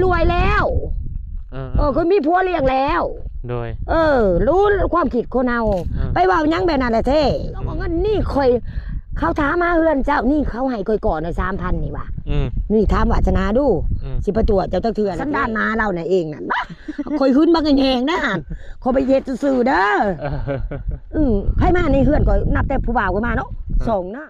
ລວຍແລ້ວ ເອີ ເອີ ເອີ ຂ້ອຍມີຜົວລ້ຽງແລ້ວ ໂດຍ ເອີ ຮູ້ຄວາມຄິດຄົນເຮົາ ເອີ ໄປເວົ້າຫຍັງແບບນັ້ນແຫຼະເທ ອືມ ເອົາເງິນນີ້ຂ້ອຍ ເຂົາຖາມຫາເຮືອນເຈົ້ານີ້ ເຂົາໃຫ້ຂ້ອຍກ່ອນນະ ສາມພັນນີ້ວ່າ ອືມ ນີ້ຖາມວາສະໜາດູ ອືມ ຊິໄປຕົວະເຈົ້າຈັກເທື່ອ ສັນດານໜາລາວນັ້ນເອງນັ້ນ ຂ້ອຍຫຶງບັກແຮງໆນະ ຂ້ອຍໄປເຮັດຊື່ໆເດີ ເອີ ອືມ ໃຜມາໃນເຮືອນຂ້ອຍ ນັບແຕ່ຜູ້ບ່າວຂ້ອຍມາເນາະ ເອີ ສອງນະ.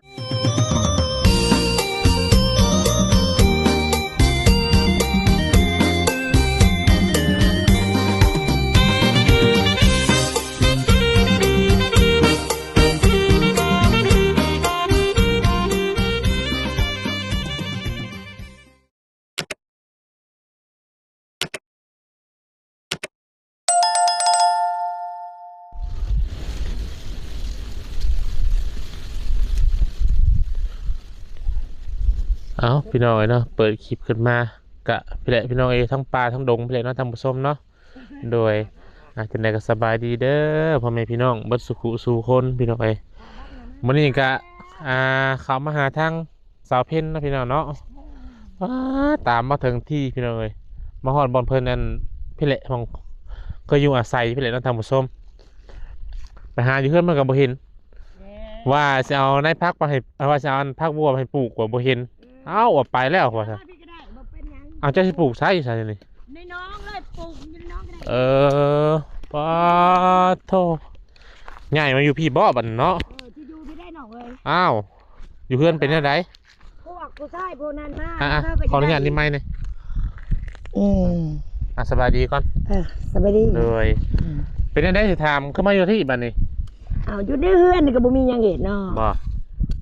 ເອົາ ພີ່ນ້ອງເອີຍເນາະ ເປີດຄລິບຂຶ້ນມາກະພີ້ແຫຼະພີ່ນ້ອງເອີຍ ທັງປ່າທັງດົງພີ້ແຫຼະເນາະທ່ານຜູ້ຊົມເນາະ. ໂດຍ ອ່າ ຈັ່ງໃດກໍສະບາຍດີເດີພໍ່ແມ່ພີ່ນ້ອງເບິດສູ່ຜູ້ສູ່ຄົນ ພີ່ນ້ອງເອີຍ. ມື້ນີ້ກະ ອ່າ ເຂົ້າມາຫາທາງສາວເພັນເນາະພີ່ນ້ອງເນາະ. ປາດ ຕາມມາເຖິງທີ່ພີ່ນ້ອງເອີຍ ມາຮອດບ່ອນເພິ່ນ ອັນ ພີ້ແຫຼະ ໝ່ອງເຄີຍຢູ່ອາໄສພີ້ແຫຼະເນາະທ່ານຜູ້ຊົມ. ໄປຫາຢູ່ເຮືອນມັນກໍບໍ່ເຫັນ ວ່າຊິເອົາໃນຜັກມາໃຫ້ ວ່າຊິເອົາອັນຜັກບົວມາໃຫ້ປູກກໍບໍ່ເຫັນ. ເອົາ ອອກໄປແລ້ວວ່າຊັ້ນ. ເອົາ ເຈົ້າຊິປູກໃສ ໃສນີ້? ໃນໜອງເລີຍ ປູກຢູ່ໃນໜອງກໍໄດ້. ເອີ ປາດໂທ ຍ້າຍມາຢູ່ພີ້ບໍບັດເນາະ? ເອີ ຊິຢູ່ພີ້ໄດ້ນ້ອງເອີຍ. ອ້າວ ຢູ່ເຮືອນເປັນແນວໃດ? ພວກຜູ້ຊາຍພວກນັ້ນມາ ອ່ະ ຂໍອະນຸຍາດນິມໄມນີ້. ອືມ ອ່ະ ສະບາຍດີກ່ອນ. ເອີ ສະບາຍດີ. ໂດຍ ອືມ ເປັນແນວໃດຊິຖາມ ຄືມາຢູ່ທີ່ບັດນີ້? ເອົາ ຢູ່ໃນເຮືອນນີ້ກໍບໍ່ມີຫຍັງເຮັດເນາະ. ບໍ່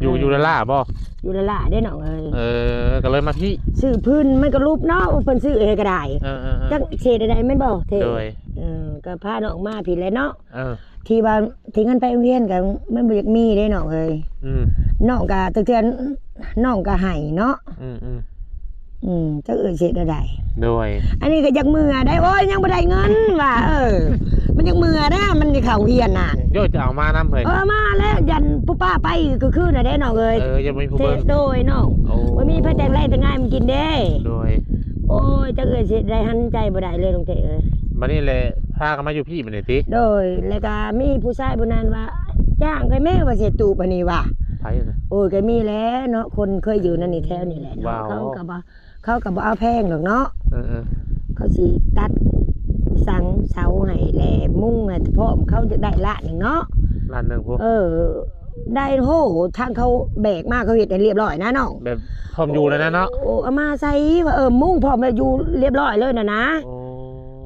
ຢູ່ ເອີ ຢູ່ລະລາບໍ່? ຢູ່ລະລາເດ້ນ້ອງເອີຍ. ເອີ ກໍເລີຍມາພີ້ ຊື້ພື້ນມັນກໍຫຼຸບເນາະ ເພິ່ນຊື້ໃຫ້ກໍໄດ້. ເອີໆໆ ຈັກເຮັດໄດ້ແມ່ນບໍ່ເທ? ໂດຍ ເອີ ກໍພານ້ອງມາພີ້ແຫຼະເນາະ. ເອີ ທີ່ວ່າ ທີ່ເງິນໄປໂຮງຮຽນກໍມັນບໍ່ຢາກມີເດ້ນ້ອງເອີຍ. ອືມ ນ້ອງກໍ ເທື່ອໆ ນ້ອງກໍໃຫ້ເນາະ. ອືມໆ ອືມ ຈັກເອື້ອຍຊິເຮັດແນວໃດ. ໂດຍ ອັນນີ້ກໍຢາກເມືອໄດ໋. ໂອ້ຍ ຍັງບໍ່ໄດ້ເງິນວ່າ ເອີ ມັນຢາກເມືອນະ ມັນຊິເຂົ້າໂຮງຮຽນນະ. ໂຍ ຈະເອົາມານຳເຮີ້ຍ. ເອີ ມາແລ້ວ ຢ້ານປູປ້າໄປຄືຄືນະເດ້ນ້ອງເອີຍ. ເອີ ຍັງບໍ່ມີຜູ້ເບິ່ງ. ໂດຍນ້ອງ. ໂອ້ ບໍ່ມີໃຜແຕ່ງໄລແຕ່ງງານມາກິນເດ້. ໂດຍ ໂອ້ຍ ຈັກເອື້ອຍຊິເຮັດໃດ ຫັນໃຈບໍ່ໄດ້ເລີຍນ້ອງເທເອີຍ. ບັດນີ້ແຫຼະ ພາກັນມາຢູ່ພີ້ບັດນີ້ຕິ? ໂດຍ ແລ້ວກໍມີຜູ້ຊາຍຜູ້ນັ້ນວ່າ ຈ້າງໄປແມ້ວ່າຊິເຮັດຕູບອັນນີ້ວ່າ. ໃຜນະ? ໂອ້ຍ ກໍມີແຫຼະເນາະ ຄົນເຄີຍຢູ່ນັ້ນນີ້ແຖວນີ້ແຫຼະເນາະ. ເຂົາກໍບໍ່ ເຂົາກໍບໍ່ເອົາແພງດອກເນາະ. ເອີໆ ເຂົາຊິຕັດສັງເສົາໃຫ້ແລະມຸງໃຫ້ພ້ອມ ເຂົາຈະໄດ້ລ້ານໜຶ່ງເນາະ. ລ້ານໜຶ່ງພຸ້ນ. ເອີ ໄດ້ ໂຫ ທາງເຂົາແບກມາ ເຂົາເຮັດໃຫ້ລຽບຮ້ອຍນະນ້ອງ ແບບພ້ອມຢູ່ແລ້ວນະເນາະ. ໂອ້ ເອົາມາໃສ່ວ່າ ເອີ ມຸງພ້ອມແລ້ວ ຢູ່ລຽບຮ້ອຍເລີຍນະນະ. ໂອ້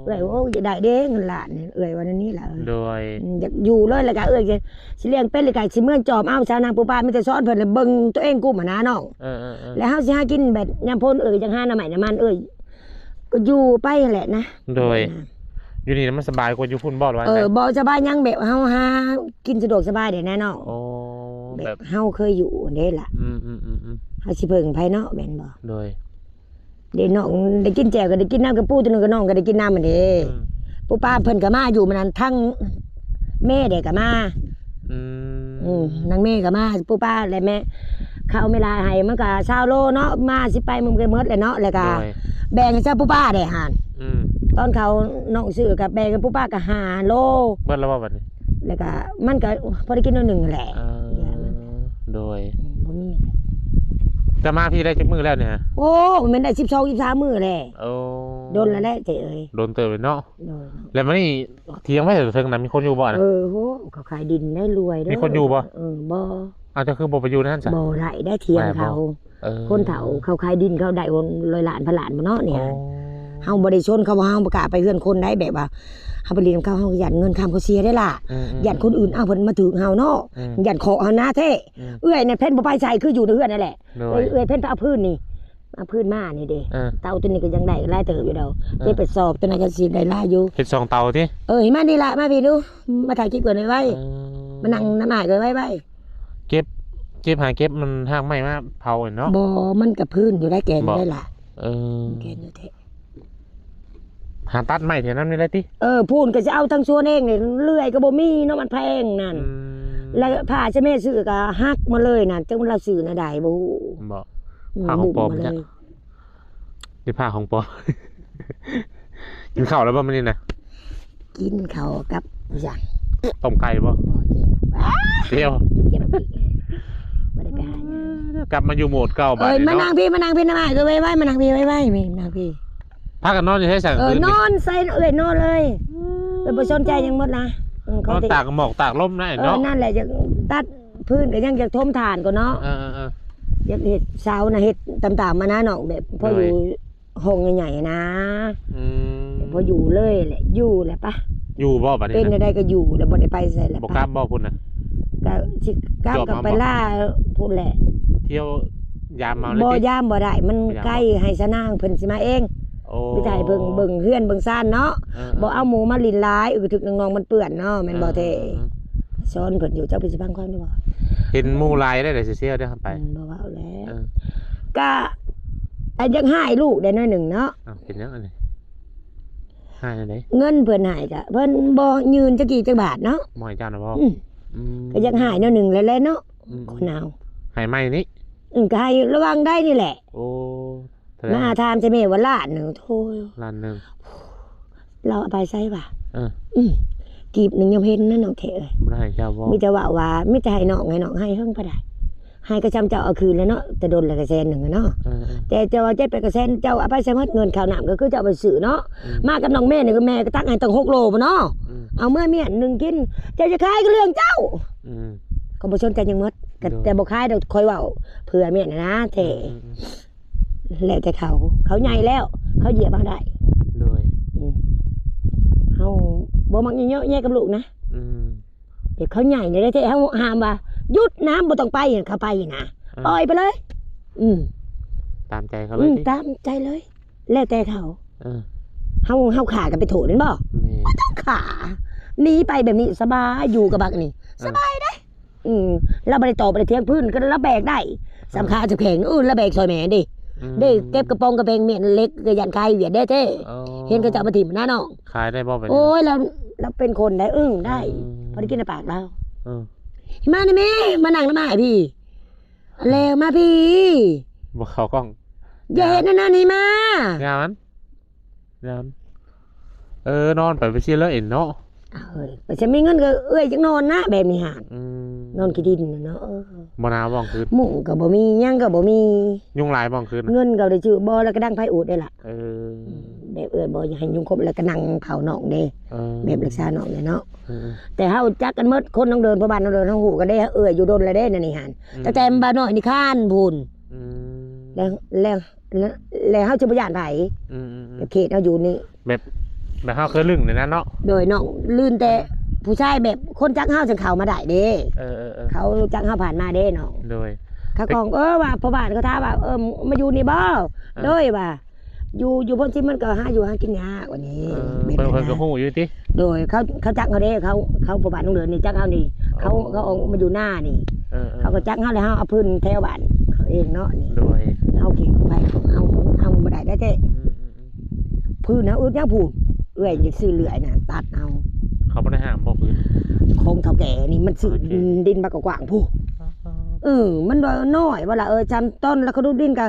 ເອື້ອຍ ໂອ້ ຢາກໄດ້ເດ້ເງິນລ້ານນີ້ ເອື້ອຍວ່າແນວນີ້ລະ. ໂດຍ ອືມ ຢາກຢູ່ເລີຍ ແລ້ວກະເອື້ອຍຊິລ້ຽງເປັດ ແລ້ວກະຊິເມືອງຈອມເອົາຊາວນາງປູປ້າ ມີແຕ່ສອນເພິ່ນແລ້ວເບິ່ງຕົວເອງກຸ້ມຫັ້ນນະນ້ອງ. ເອີໆໆ ແລ້ວເຮົາຊິຫາກິນແບບຍາມຝົນ ເອື້ອຍກໍຍັງຫາໜໍ່ໄມ້ໜໍ່ມັນ ເອື້ອຍ ກໍຢູ່ໄປຫັ້ນແຫຼະນະ. ໂດຍ ຢູ່ນີ້ມັນສະບາຍກວ່າຢູ່ພຸ້ນບໍ່ ຫຼືວ່າ? ເອີ ບໍ່ສະບາຍຫຍັງ ແບບເຮົາຫາກິນສະດວກສະບາຍເດ້ນະນ້ອງ. ໂອ້ ແບບ ແບບເຮົາເຄີຍຢູ່ເດ້ລະ. ອືມໆໆໆ ເຮົາຊິເພິ່ງໃຜເນາະ ແມ່ນບໍ່? ໂດຍ ເດ້ນ້ອງໄດ້ກິນແຈ່ວກໍໄດ້ກິນນຳ ກັບປູໂຕໜຶ່ງ ກັບນ້ອງກໍໄດ້ກິນນຳຫັ້ນເດ້. ອືມ ປູປ້າເພິ່ນກໍມາຢູ່ມື້ນັ້ນ ທັງແມ່ເດ້ກໍມາ. ອືມ ອືມ ນາງແມ່ກໍມາ ປູປ້າ ແລະແມ່ ເຂົ້າແມ່ລາໃຫ້ມັນກໍຊາວໂລເນາະ ມາຊິໄປມັນກໍໝົດແຫຼະເນາະ ແລ້ວກໍ ໂດຍ ແບ່ງໃຫ້ຊາວປູປ້າໄດ້ຫັ້ນ. ອືມ ຕອນເຂົານ້ອງຊື້ກໍແບ່ງໃຫ້ປູປ້າກໍຫ້າໂລ. ເບິດແລ້ວບໍ່ບັດນີ້? ແລ້ວກໍມັນກໍພໍໄດ້ກິນໜ້ອຍໜຶ່ງແຫຼະ. ເອີ ໂດຍ ອືມ ບໍ່ມີ. ຈະມາພີ້ໄດ້ຈັກມື້ແລ້ວນີ້? ໂອ້ ແມ່ນໄດ້ສິບສອງ ສິບສາມມື້ແຫຼະ. ໂອ້ ດົນແລ້ວແຫຼະເຈ້ເອີຍ ດົນເຕີບເລີຍເນາະ. ໂດຍ ແລ້ວບັດນີ້ຖຽງໃຜເທິງນະ ມີຄົນຢູ່ບໍ່ນະ? ເອີ ໂຫ ເຂົາຂາຍດິນໄດ້ລວຍເດີ. ມີຄົນຢູ່ບໍ່? ເອີ ບໍ່. ອ້າວ ເຈົ້າຄືບໍ່ໄປຢູ່ໃນນັ້ນຊະ? ບໍ່ໄດ້ ໄດ້ຖຽງເຂົາ. ເອີ ຄົນເຖົ້າເຂົາຂາຍດິນ ເຂົາໄດ້ໂອນຮ້ອຍລ້ານ ພັນລ້ານບໍ່ເນາະນີ້. ໂອ້ ເຮົາບໍ່ໄດ້ຊົນເຂົາ ເຮົາບໍ່ກ້າໄປເຮືອນຄົນໃດ ແບບວ່າເຮົາໄປຫຼິ້ນນຳເຂົາ ເຮົາຢ້ານເງິນຄຳເຂົາເສຍເດ້ລະ. ອືມໆໆ ຢ້ານຄົນອື່ນເອົາເພິ່ນມາຖືກເຮົາເນາະ. ອືມ ຢ້ານເຄາະເຮົານະແທ້. ອືມ ເອື້ອຍນັ້ນເພັນບໍ່ໄປໃສ ຄືຢູ່ໃນເຮືອນນັ້ນແຫຼະ. ໂດຍ ເອື້ອຍ ເອື້ອຍເພັນໄປເອົາພື້ນນີ້ ເອົາພື້ນມານີ້ເດ້. ເອີ ເຕົາຕົວນີ້ກໍຍັງໄດ້ຫຼາຍເຕີບຢູ່ດອກ. ເອີ ເຈັດແປດສອບ ຕົວນັ້ນກໍຊິໄດ້ຫຼາຍຢູ່. ເຮັດສອງເຕົາຕິ? ເອີ ມານີ້ລະ ມາພີ້ດູ ມາຖ່າຍຄລິບກ່ອນໄວໆ. ເອີ ມານັ່ງນຳອ້າຍກ່ອນໄວໆ. ເກັບ ເກັບຫາເກັບມັນຮາກໄມ້ມາເຜົາເນາະ. ບໍ່ ມັນກະພື້ນຢູ່ໄດ້ ແກ່ນຢູ່ໄດ້ລະ. ເອີ ແກ່ນຢູ່ແທ້. ຫາຕັດໄມ້ແຖວນັ້ນນີ້ໄດ້ຕິ? ເອີ ພູ້ນກໍຊິເອົາທາງສວນເອງນີ້ ເລື່ອຍກໍບໍ່ມີເນາະ ມັນແພງນັ້ນ. ອືມ ແລ້ວຜ້າທີ່ແມ່ຊື້ກໍຫັກໝົດເລີຍນັ້ນ ຈັກວ່າລາວຊື້ແນວໃດບໍ່ຮູ້. ບໍ່ ອືມ ຜ້າຂອງປອມ ບຸ້ມມາເລີຍ. ນີ້ຜ້າຂອງປອມ. ກິນເຂົ້າແລ້ວບໍ່ມື້ນີ້ນະ? ກິນເຂົ້າກັບຫຍັງ? ຕົ້ມໄກ່ບໍ່? ບໍ່ ແຈ່ວ ແຈ່ວ ກິນແຈ່ວບໍ່ໄດ້ໄປຫາຫຍັງ ກັບມາຢູ່ໂໝດເກົ່າບາດນີ້ເນາະ. ເອີຍ ມານັ່ງພີ້ ມານັ່ງພີ້ ນຳອ້າຍເອີຍ ໄວໆ ມານັ່ງພີ້ ໄວໆ ມານັ່ງພີ້. ພາກັນນອນຢູ່ໃສຊັ້ນ? ເອີຍ ຄືນນີ້ ນອນໃສ່ເອື້ອຍນອນເລີຍ ເອີຍ ບໍ່ສົນໃຈຫຍັງໝົດນະ. ເອີ ນອນຕາກໝອກຕາກລົມນະ ເອີ ເນາະ. ນັ້ນແຫຼະ ຢາກຕັດພື້ນກໍຍັງຢາກຖົມຖານກ່ອນເນາະ. ເອີໆໆ ຢາກເຮັດເສົານະ ເຮັດຕາມໆມານະນ້ອງ ແບບພໍຢູ່ ໂດຍ ຫ້ອງໃຫຍ່ໆນະ. ອືມ ພໍຢູ່ເລີຍແຫຼະ ຢູ່ແຫຼະປະ. ຢູ່ບໍ່ບາດນີ້ນະ? ເປັນແນວໃດກໍຢູ່ແຫຼະ ບໍ່ໄດ້ໄປໃສແຫຼະ ບໍ່ກັບບໍ່ພຸ້ນນະ? ກໍຊິກັບ ກໍໄປລາພຸ້ນແຫຼະ. ທ່ຽວຍາມເອົາເລີຍຕິ? ບໍ່ ຍາມບໍ່ໄດ້ ມັນໄກ ໄປຍາມບໍ່? ໃຫ້ຊະນາງເພິ່ນຊິມາເອງ. ໂອ້ ມີແຕ່ໃຫ້ເບິ່ງ ເບິ່ງເຮືອນເບິ່ງຊານເນາະ. ເອີໆໆ ບໍ່ເອົາໝູມາຫຼິ້ນຫຼາຍ ອຶກກະທຶກນ້ອງໆ ມັນເປື້ອນເນາະ ແມ່ນບໍ່ແທ້? ເອີໆໆ ສອນເພິ່ນຢູ່ ເຈົ້າເພິ່ນຊິຟັງຄວາມຢູ່ບໍ່? ເຫັນໝູ່ຫຼາຍໄດ້ ໄດ້ເຊຍໆ ໄດ້ໄປ. ອືມ ບໍ່ເວົ້າແລ້ວ ເອີ ກະ ອັນຢາກຮ້າຍລູກໄດ້ໜ້ອຍໜຶ່ງເນາະ. ອ້າວ ເປັນຫຍັງອັນນີ້? ຮ້າຍແນວໃດ? ເງິນເພິ່ນໃຫ້ກະ ເພິ່ນບໍ່ຍື່ນຈັກກີ່ຈັກບາດເນາະ. ບໍ່ໃຫ້ເຈົ້ານະບໍ່? ອືມ ອືມ ກໍຢາກຮ້າຍໜ້ອຍໜຶ່ງແຫຼະເນາະ. ອືມ ຄົນເຮົາ ໃຫ້ໃໝ່ນີ້? ອືມ ກໍໃຫ້ລະຫວ່າງໄດ້ນີ້ແຫຼະ. ໂອ້ ມາຖາມໃສ່ແມ່ວ່າລ້ານໜຶ່ງ ໂທ້ ລ້ານໜຶ່ງ ລາວເອົາໄປໃສວະ? ເອີ ອືມ ກີບໜຶ່ງຍັງເຫັນນະນ້ອງແທ້ເອີຍ ບໍ່ໄດ້ໃຫ້ເຈົ້າບໍ່? ມີແຕ່ເວົ້າວ່າ ມີແຕ່ໃຫ້ນ້ອງ ໃຫ້ນ້ອງ ໃຫ້ເຫິງປານໃດ ໃຫ້ກໍຊ່ຳເຈົ້າເອົາຄືນແຫຼະເນາະ ແຕ່ດົນແລ້ວກໍແສນໜຶ່ງອະເນາະ. ເອີໆ ແຕ່ເຈົ້າວ່າເຈັດແປດກໍແສນ ເຈົ້າເອົາໄປໃສ່ໝົດ ເງິນເຂົ້ານ້ຳກໍຄືເຈົ້າໄປຊື້ເນາະ. ອືມ ມາກັບນ້ອງເມນີ້ ແມ່ກໍຕັກໃຫ້ຕັ້ງຫົກໂລພຸ້ນເນາະ. ອືມ ເອົາເມືອເມຍໜຶ່ງກິນ ເຈົ້າຈະຂາຍກໍເລື່ອງເຈົ້າ. ອືມ ຂ້ອຍບໍ່ສົນໃຈຫຍັງໝົດ ກໍ ໂດຍ ແຕ່ບໍ່ຂາຍດອກ ຂ້ອຍເວົ້າເພື່ອເມຍນະ ແທ້. ອືມໆໆ ແລ້ວແຕ່ເຂົາ ເຂົາໃຫຍ່ແລ້ວ ເຂົາຢຽບເຮົາໄດ້. ໂດຍ ອືມ ເຮົາບໍ່ມັກເຍາະແຍະກັບລູກນະ. ອືມ ແບບເຂົາໃຫຍ່ແລ້ວແທ້ ເຮົາຫ້າມວ່າ ຢຸດນະ ບໍ່ຕ້ອງໄປ ເຂົາໄປນະ ອ່າ ປ່ອຍໄປເລີຍ. ອືມ ຕາມໃຈເຂົາເລີຍ ອືມ ຕາມໃຈເລີຍ ແລ້ວແຕ່ເຂົາ. ເອີ ເຮົາ ເຮົາຂ້າກໍໄປໂທດແມ່ນບໍ່? ແມ່ນ ບໍ່ຕ້ອງຂ້າ ໜີໄປແບບນີ້ສະບາຍ ຢູ່ກັບບັກນີ້ ເອີ ສະບາຍເດ້. ອືມ ລາວບໍ່ໄດ້ຕໍ່ ບໍ່ໄດ້ຖຽງພື້ນ ກໍລາວແບກໄດ້. ເອີ ສຳຄາຈະແຂງ ເອີ ລາວແບກຊ່ອຍແມ່ເດ້. ອືມ ເດ້ ເກັບກະປ໋ອງກະແພງ ມ້ຽນເຫຼັກ ກໍຢ້ານຂາຍຫວຽດເດ້ເທ. ອໍ ເຫັນເຂົາເຈົ້າມາຖິ້ມນະນ້ອງ. ຂາຍໄດ້ບໍ່ບາດນີ້? ໂອ້ຍ ລາວ ລາວເປັນຄົນໄດ້ ເອີ ໄດ້. ອືມ ພໍໄດ້ກິນໃນປາກລາວ. ເອີ ມານີ້ແມ່ ມານັ່ງນຳອ້າຍພີ້ ແລ້ວມາພີ້ ບໍ່ເຂົ້າກ້ອງ ຢ່າເຮັດອັນນັ້ນນີ້ມາ ຢ່າມັນ ເອີ ນອນໄປ ໄປຊິເລີເອັນເນາະ. ເອີຍ ໄປຊິມີເງິນກໍເອື້ອຍຈັກນອນນະ ແບບນີ້ຫາ. ອືມ ນອນຂີ້ດິນນະເນາະ. ເອີ ບໍ່ໜາວບໍ່ຄືນ? ມຸ້ງກໍບໍ່ມີ ຫຍັງກໍບໍ່ມີ. ຍຸງຫຼາຍບໍ່ຄືນ? ເງິນກໍບໍ່ໄດ້ຊື້ ບໍ່ ແລ້ວກໍດັງໄຟອູດໄດ້ລະ. ເອີ ອືມ ແບບເອື້ອຍບໍ່ຢາກໃຫ້ຍຸງຄົບ ແລ້ວກໍນັ່ງເຝົ້ານ້ອງເດ້. ເອີ ແບບຮັກສານ້ອງເດ້ເນາະ. ເອີ ແຕ່ເຮົາຈັກກັນໝົດ ຄົນນ້ອງເດີນ ພໍ່ບ້ານນ້ອງເດີນ ເຮົາຮູ້ກັນເດ້ ເອື້ອຍຢູ່ດົນແລ້ວເດ້ ນັ້ນນີ້ຫັ້ນ. ອືມ ຕັ້ງແຕ່ບ້ານນ້ອຍນິທານພຸ້ນ. ອືມ ແລ້ວ ແລ້ວ ແລ້ວເຮົາຈະບໍ່ຢ້ານໃຜ. ອືມໆໆ ແບບເຂດເຮົາຢູ່ນີ້ ແບບ ແບບເຮົາເຄີຍລຶ້ງໃນນັ້ນເນາະ. ໂດຍ ນ້ອງລື່ນແຕ່ຜູ້ຊາຍ ແບບຄົນຈັກເຮົາຈັ່ງເຂົ້າມາໄດ້ເດ້. ເອີໆໆ ເຂົາຮູ້ຈັກເຮົາຜ່ານມາເດ້ນ້ອງ. ໂດຍ ເຂົາກໍ ເອີ ວ່າພໍ່ບ້ານເຂົາຖາມວ່າ ເອີ ມາຢູ່ນີ້ບໍ່? ເອີ ໂດຍວ່າ ຢູ່ ຢູ່ໂພນຊິ ມັນກໍຫາຢູ່ຫາກິນຍາກວ່ານີ້. ເອີ ແບບ ເພິ່ນ ເພິ່ນກໍຮູ້ຢູ່ຕິ. ໂດຍ ເຂົາ ເຂົາຈັກເຮົາເດ້ ເຂົາ ເຂົາ ພໍ່ບ້ານນ້ອງເດີນນີ້ຈັກເຮົານີ້. ເຂົາ ອໍ ເຂົາອອກມາຢູ່ນານີ້. ເອີໆ ເຂົາກໍຈັກເຮົາ ແລ້ວເຮົາເອົາພື້ນແຖວບ້ານເຂົາເອງເນາະນີ້. ໂດຍ ເຮົາເຂດໄປ ເຮົາ ເຮົາບໍ່ໄດ້ແທ້. ອືມໆໆ ພື້ນເຮົາອຶດຫຍັງພຸ້ນ ເອື້ອຍຢາກຊື້ເລື່ອຍນະ ຕັດເອົາ. ເຂົາບໍ່ໄດ້ຫ້າມບໍ່ພື້ນ? ຂອງເຖົ້າແກ່ນີ້ ມັນຊື້ ໂອເຄ ດິນບັກກະກວ້າງພຸ້ນ. ອໍ ເອີ ມັນນ້ອຍວ່າລະ ເອີ ຈຳຕົ້ນລະ ເຂົາດູດດິນກະ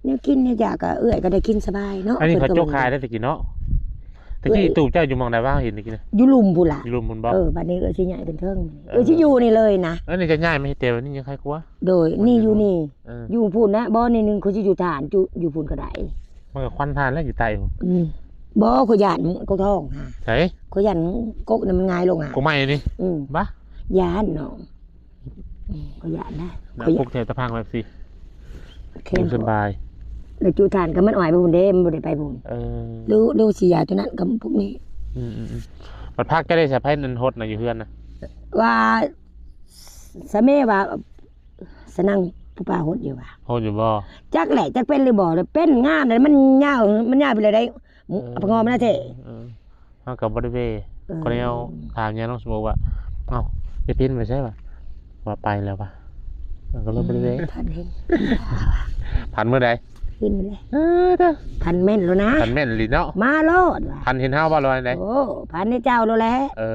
ແນວກິນແນວຢາກກະເອື້ອຍກໍໄດ້ກິນສະບາຍເນາະ. ອັນນີ້ເຂົາຈົກຂາຍໄດ້ແຕ່ກີ້ເນາະ. ແຕ່ກີ້ ເອື້ອຍ ຕູບເຈົ້າຢູ່ໝ່ອງໃດວະ? ເຫັນແຕ່ກີ້ນະ ຢູ່ລຸ່ມພຸ້ນລະ. ຢູ່ລຸ່ມພຸ້ນບໍ່? ເອີ ບາດນີ້ເອື້ອຍຊິຍ້າຍຂຶ້ນເທິງ. ເອີ ເອື້ອຍຊິຢູ່ນີ້ເລີຍນະ. ເອີ ນີ້ຈະຍ້າຍມາເຮັດແຖວນີ້ຍັງໄຄກວ່າ. ໂດຍ ນີ້ຢູ່ນີ້. ເອີ ຢູ່ພຸ້ນນະ ບໍ່ ນີ້ໜຶ່ງເຂົາຊິຢູ່ຖານ ຢູ່ ຢູ່ພຸ້ນກໍໄດ້. ມັນກໍຄວັນຖ່ານແລ້ວຢູ່ໃຕ້ພຸ້ນ. ອືມ ບໍ່ ຂ້ອຍຢ້ານກົກທອງຫາ. ໃສ? ຂ້ອຍຢ້ານກົກນັ້ນມັນຫງາຍລົງຫາ. ກົກໄມ້ນີ້? ອືມ ບາ ຢ້ານນ້ອງ. ອືມ ຂ້ອຍຢ້ານນະ. ແລ້ວ ຂ້ອຍ ປຸກແຖວຕະພັງແບບຊີ້ ແຄມ ຢູ່ສະບາຍ. ແລ້ວຈຸຖ່ານກໍມັນອ້ອຍໄປພຸ້ນເດ້ ມັນບໍ່ໄດ້ໄປພຸ້ນ. ເອີ ຫຼື ຫຼືຊິຍ້າຍຕົວນັ້ນກັບພວກນີ້. ອືມໆໆ ບັດພັກຈະໄດ້ສະໄພນັ້ນຫົດນະ ຢູ່ເຮືອນນະ ວ່າ ສະເມວ່າ ສະນັງຜູ້ປ່າໂຫດຢູ່ວ່າ. ໂຫດຢູ່ບໍ່? ຈັກແຫຼະ ຈັກເປັນຫຼືບໍ່ ແລ້ວເປັນງາມແລ້ວ ມັນຍາວ ມັນຍາວໄປເລີຍໄດ໋. ເອີ ອະປະງອມນະເທ. ເອີ ເຮົາກໍບໍ່ໄດ້ເວ. ເອີ ກໍແນວຖາມຍານ້ອງສະໂມວ່າ ເອົ້າ ໄປປິ່ນໄປໃສວະ ວ່າໄປແລ້ວວະ. ເຮົາກໍເລີຍບໍ່ໄດ້ເວ. ຝັນເຫັນ ຝັນມື້ໃດ? ຄືນນີ້ແຫຼະ. ເອີ ຝັນແມ່ນໂລດນະ ຝັນແມ່ນອີ່ຫຼີເນາະ. ມາໂລດວ່າ ຝັນເຫັນເຮົາບໍ່ ຫຼືວ່າໃດ? ໂອ້ ຝັນເຫັນເຈົ້າໂລດແຫຼະ. ເອີ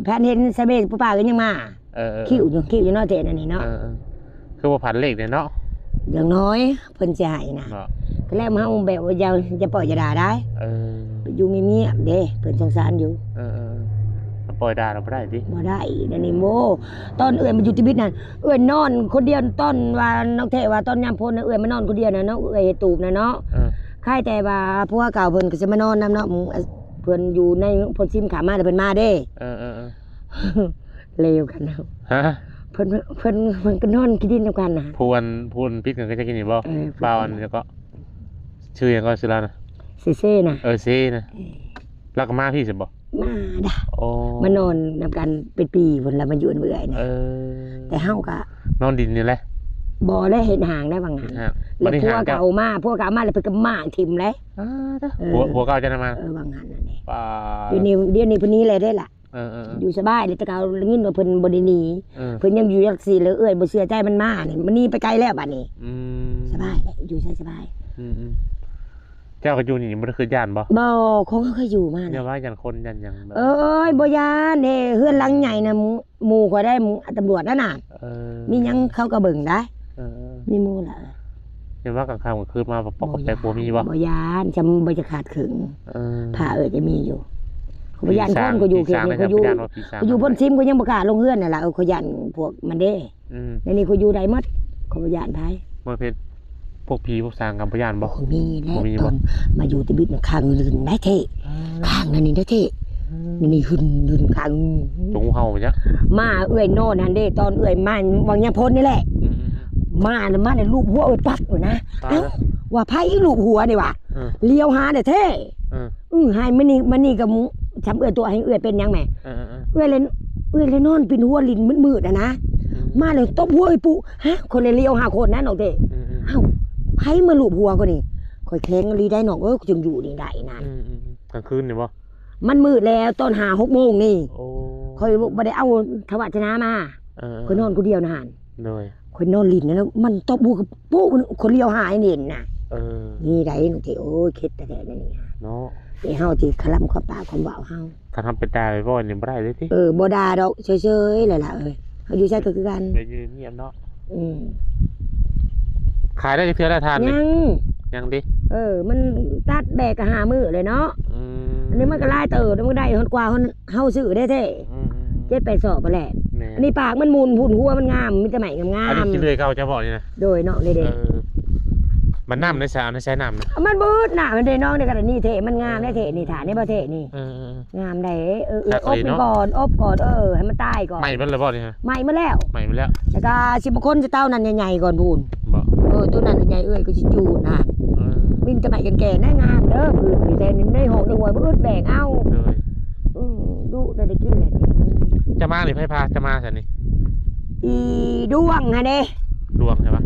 ຝັນເຫັນສະເມຜູ້ປ່າກໍຍັງມາ. ເອີໆໆ ຄິວຢູ່ ຄິວຢູ່ເນາະເທ ອັນນີ້ເນາະ. ເອີໆ ຄືວ່າຝັນເລກເດ້ເນາະ. ຢ່າງນ້ອຍເພິ່ນຊິໃຫ້ນະ ເນາະ ກໍແລ້ວເຮົາແບບວ່າຢ່າ ຢ່າປ່ອຍຢ່າດ່າໄດ້ ເອີ ໄປຢູ່ງຽບໆເດ້ ເພິ່ນສົງສານຢູ່ ເອີໆ ປ່ອຍດ່າລະບໍ່ໄດ້ຕິ ບໍ່ໄດ້ ດຽວນີ້ໂມ ຕອນເອື້ອຍມາຢູ່ຕິບິດນັ້ນ ເອື້ອຍນອນຄົນດຽວ ຕອນວ່ານ້ອງແທ້ວ່າຕອນຍາມຝົນນະ ເອື້ອຍມານອນຄົນດຽວນະເນາະ ເອື້ອຍເຮັດຕູບນະເນາະ ເອີ ຄາຍແຕ່ວ່າຜົວເກົ່າເພິ່ນກໍຊິມານອນນຳເນາະ ເພິ່ນຢູ່ໃນພົນຊິມຂ້າມມາແລ້ວເພິ່ນມາເດ້ ເອີໆໆ ເລວກັນເນາະ ຮະ ເພິ່ນ ເພິ່ນ ເພິ່ນກໍນອນຂີ້ດິນນຳກັນນະ ຜູ້ອັນ ຜູ້ອັນຜິດກັນກໍຈະກິນນີ້ບໍ່ ເອີ ບ່າວອັນ ແລ້ວກໍ ຊື່ຫຍັງກໍຊື່ລາວນະ ເຊເຊນະ ເອີ ເຊນະ ເອີ ລາວກໍມາພີ້ຊັ້ນບໍ່ ມາດາ ໂອ້ ມານອນນຳກັນເປັນປີພຸ້ນລະ ມາຢູ່ນຳເອື້ອຍນະ ເອີ ແຕ່ເຮົາກໍນອນດິນນີ້ແຫຼະ ບໍ່ແລະ ເຮັດຫ້າງໄດ້ວ່າງນັ້ນ ເຮັດຫ້າງ ແລ້ວຜົວກໍເອົາມາ ຜົວກໍເອົາມາ ແລ້ວເພິ່ນກໍໝາກຖິ້ມເລີຍ ອ້າ ເອີ ຜົວ ຜົວເກົ່າເຈົ້ານະມາ ເອີ ວ່າງນັ້ນນັ້ນແຫຼະ ດຽວນີ້ ດຽວນີ້ເພິ່ນໜີແລ້ວເດ້ລະ ເອີໆໆ ຢູ່ສະບາຍເດ້ ແຕ່ເກົ່າໄດ້ຍິນວ່າເພິ່ນບໍ່ໄດ້ໜີ ເອີ ເພິ່ນຍັງຢູ່ຈັກຊີ້ ແລ້ວເອື້ອຍບໍ່ເຊື່ອໃຈມັນມານີ້ ມັນໜີໄປໄກແລ້ວບາດນີ້ ອືມ ສະບາຍແຫຼະ ຢູ່ໃສສະບາຍ ອືມໆ ເຈົ້າກໍຢູ່ນີ້ບໍ່ໄດ້ຄິດຢ້ານບໍ່? ບໍ່ ຂອງເຮົາເຄີຍຢູ່ມາ ຢ້ານວ່າຢ້ານຄົນຢ້ານຫຍັງ ເອີຍ ບໍ່ຢ້ານເດ້ ເຮືອນຫຼັງໃຫຍ່ນະ ໝູ່ຂ້ອຍໄດ້ ຕຳຫຼວດນັ້ນນະ ເອີ ມີຫຍັງເຂົາກໍເບິ່ງໄດ້ ເອີໆ ມີໝູ່ລະ ເຫັນວ່າກາງຄ່ຳກາງຄືນມາປອກໆແປກໆບໍ່ມີບໍ່? ບໍ່ຢ້ານ ຈຳບໍ່ຈະຂາດເຄິ່ງ ເອີ ຜ້າເອີຍຈະມີຢູ່ ຂ້ອຍບໍ່ຢ້ານຄົນ ຂ້ອຍຢູ່ເຂດນີ້ ຂ້ອຍຢູ່ ຂ້ອຍຢູ່ພົນຊິມ ຂ້ອຍຍັງບໍ່ກ້າລົງເຮືອນນັ້ນລະ ເອີ ຂ້ອຍຢ້ານພວກມັນເດ້ ອືມ ດຽວນີ້ຂ້ອຍຢູ່ໄດ້ໝົດ ຂ້ອຍບໍ່ຢ້ານໃຜ ບໍ່ເປັນ ພວກຜີພວກສາງກໍບໍ່ຢ້ານບໍ່? ໂອ້ ມີແຫຼະ ບໍ່ມີບໍ່? ຕອນມາຢູ່ຕິບິດນະ ຂ້າງອື່ນໄດ້ເທ ອ້າ ຂ້າງນັ້ນນີ້ໄດ້ເທ ອືມ ນີ້ຫຶ່ນໆ ຂ້າງ ຕົວງເຫົ່າປະຈະ ມາເອື້ອຍນອນຫັ້ນເດ້ ຕອນເອື້ອຍມາຫວ່າງຍາມຝົນນີ້ແຫຼະ ອືມໆໆ ມານະ ມາແລ້ວລູບຫົວເອື້ອຍປັບພຸ້ນນະ ຕາຍແລ້ວ ເອົ້າ ວ່າໃຜລູບຫົວນີ້ຫວາ ເອີ ລ້ຽວຫາແທ້ ເອີ ອື ໃຫ້ມານີ້ ມານີ້ກໍ ຊຳເອື້ອຍຕົວະ ໃຫ້ເອື້ອຍເປັນຫຍັງແໝ ເອີໆໆ ເອື້ອຍເລີຍ ເອື້ອຍເລີຍນອນປິ່ນຫົວຫຼິ້ນມືດໆຫັ້ນນະ ອືມ ມາແລ້ວຕົບຫົວເອື້ອຍປຸ ຮະ ຄົນລະລ້ຽວຫາຄົນນະນ້ອງເຕ້ ອືມໆ ເອົ້າ ໃຜມາລູບຫົວຂ້ອຍນີ້ ຂ້ອຍແຂງອີ່ຫຼີໄດ໋ນ້ອງເອີຍ ຈຶ່ງຢູ່ນີ້ໄດ້ນັ້ນ ອືມໆ ກາງຄືນນີ້ບໍ່? ມັນມືດແລ້ວ ຕອນຫ້າຫົກໂມງນີ້ ໂອ້ ຂ້ອຍບໍ່ໄດ້ເອົາທະວາດທະນາມາ ເອີໆໆ ຂ້ອຍນອນຜູ້ດຽວນະຫັ້ນ ໂດຍ ຂ້ອຍນອນຫຼິ້ນນະ ມັນຕົບຫົວກະປຸ ຄົນລຽວຫາໃຫ້ເຫັນນະ ເອີ ນີ້ໄດ໋ນ້ອງເຕ້ ໂອ້ຍ ເຂັດແທ້ໆ ແນວນີ້ເນາະ ເອີ ເຮົາຊິຄະລຳຄວາມປາກຄວາມເວົ້າເຮົາ ຄັນເຮົາໄປດ່າໄປເວົ້ານີ້ບໍ່ໄດ້ເລີຍຕິ ເອີ ບໍ່ດ່າດອກ ເຊີຍໆ ແຫຼະລະເອີຍ ເຮົາຢູ່ໃສກໍຄືກັນ ໄປຢູ່ງຽບເນາະ ອືມ ຂາຍໄດ້ຈັກເທື່ອແລ້ວຖ່ານນີ້ ຍັງ ຍັງຕິ ເອີ ມັນຕັດແບກກໍຫ້າມື້ເລີຍເນາະ ອືມ ອັນນີ້ມັນກໍຫຼາຍເຕີບ ມັນໄດ້ຮອດກວ່າ ເຮົາຊື້ໄດ້ແທ້ ອືມໆໆ ເຈັດແປດສອບພຸ້ນແຫຼະ ແມ່ນ ອັນນີ້ປາກມັນໝຸ່ນພຸ້ນ ຫົວມັນງາມ ມີແຕ່ໄມ້ງາມໆ ອັນນີ້ຂີ້ເລື່ອຍເກົ່າເຈົ້າບໍ່ນີ້ນະ ໂດຍເນາະ ນີ້ເດ້ ເອີ ມັນນ້ຳໃນສາ ໃນໃສນ້ຳນະ ມັນເບິດນ້ຳມັນເດ້ນ້ອງ ໃນກະດານນີ້ເທ ມັນງາມເດ້ເທ ນີ້ຖ້ານີ້ບໍ່ເທນີ້ ເອີໆໆ ງາມໃດ໋ ເອີ ເອີ ອົບມັນກ່ອນ ອົບກ່ອນ ເອີ ໃຫ້ມັນຕາຍກ່ອນ ໄໝ້ເບິດແລ້ວບໍ່ນີ້ຮະ ໄໝ້ໝົດແລ້ວ ໄໝ້ໝົດແລ້ວ ແລ້ວກໍຊິມາຄົນຈະເຕົານັ້ນໃຫຍ່ໆກ່ອນພຸ້ນ ບໍ່ ເອີ ໂຕນັ້ນໃຫຍ່ເອື້ອຍກໍຊິຈູດນະ ເອີ ມີແຕ່ໄມ້ແກ່ນໆ ນະ ງາມເດີ ແຕ່ໃນຫ້ອງໃນຫ້ວຍບໍ່ອຶດແບກເອົາ ໂດຍ ອື ດຸໄດ້ກິນແຫຼະ ຈະມານີ້ ໃຜພາຈະມາຊັ້ນນີ້ ອີດວງຫັ້ນເດ້ ດວງໃຊ່ປະ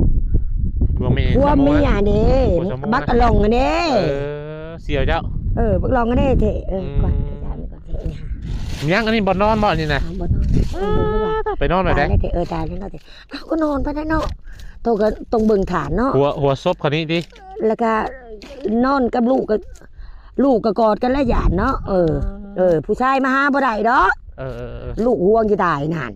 ດວງແມ່ ຜົວເມຍຫັ້ນເດ້ ຜົວສາວໂມຫັ້ນ ບັກອະຫຼອງຫັ້ນເດ້ ເອີ ສ່ຽວເຈົ້າ ເອີ ບັກຫຼອງຫັ້ນເດ້ເທ ເອີ ອືມ ກ່ອນ ຍັງ ອັນນີ້ບ່ອນນອນບໍ່ນີ້ນະ ບ່ອນນອນ ເອີ ໄປນອນໄປໄດ້ ຕາຍແລ້ວເທ ເອີ ຕາຍແລ້ວເທ ເອົ້າ ກໍນອນໄປໄດ້ເນາະ ໂຕກໍຕ້ອງເບິ່ງຖານເນາະ ຫົວ ຫົວສົບຄັນນີ້ຕິ ແລ້ວກໍນອນກັບລູກ ກໍລູກກໍກອດກັນແລ້ວຢ້ານເນາະ ເອີ ເອີ ຜູ້ຊາຍມາຫາບໍ່ໄດ້ດອກ ເອີໆໆ ລູກຫ່ວງຊິຕາຍນັ້ນ